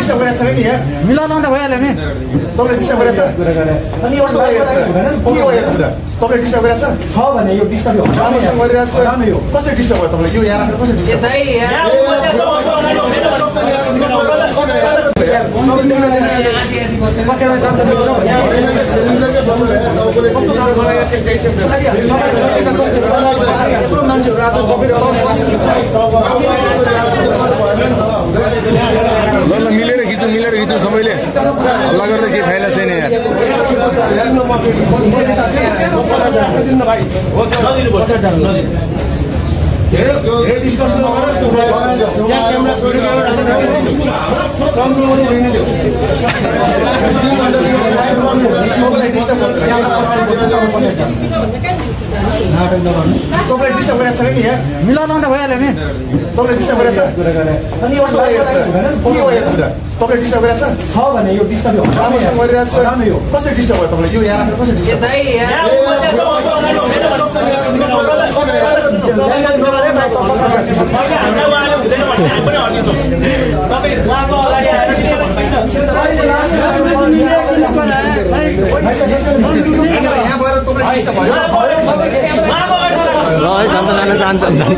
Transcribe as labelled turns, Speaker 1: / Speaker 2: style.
Speaker 1: disturb गरेछ नि यहाँ
Speaker 2: मिलाउनु त भइहाल्यो नि
Speaker 1: तपाईले डिस्टर्ब गरेछ अनि कस्तो लाग्यो के हो यो कुरा तपाईले डिस्टर्ब गरेछ
Speaker 3: छ भने यो डिस्टर्ब हो
Speaker 1: राम्रोसँग गरिरहेछ यो कसरी डिस्टर्ब भयो तपाईले यो यहाँ राखेर कसरी डिस्टर्ब
Speaker 4: ल मिलेर खिचौँ सबैले हल्ला गरेर के फाइदा छैन यार
Speaker 1: तपाईले डिस्टर्ब गरेछ नि यहाँ
Speaker 2: मिलाउनु त भइहाल्यो नि
Speaker 1: तपाईले डिस्टर्ब गरेछ अनि कस्तो लाग्यो के हो यो कुरा तपाईले डिस्टर्ब गरेछ
Speaker 3: छ भने यो डिस्टर्ब हो
Speaker 1: राम्रोसँग गरिरहेछ कसरी डिस्टर्ब भयो तपाईले यो यहाँ राखेर कसरी डिस्टर्ब यहाँ गएर तपाईले डिस्टर्ब भयो
Speaker 4: ल है जान चाहन्छ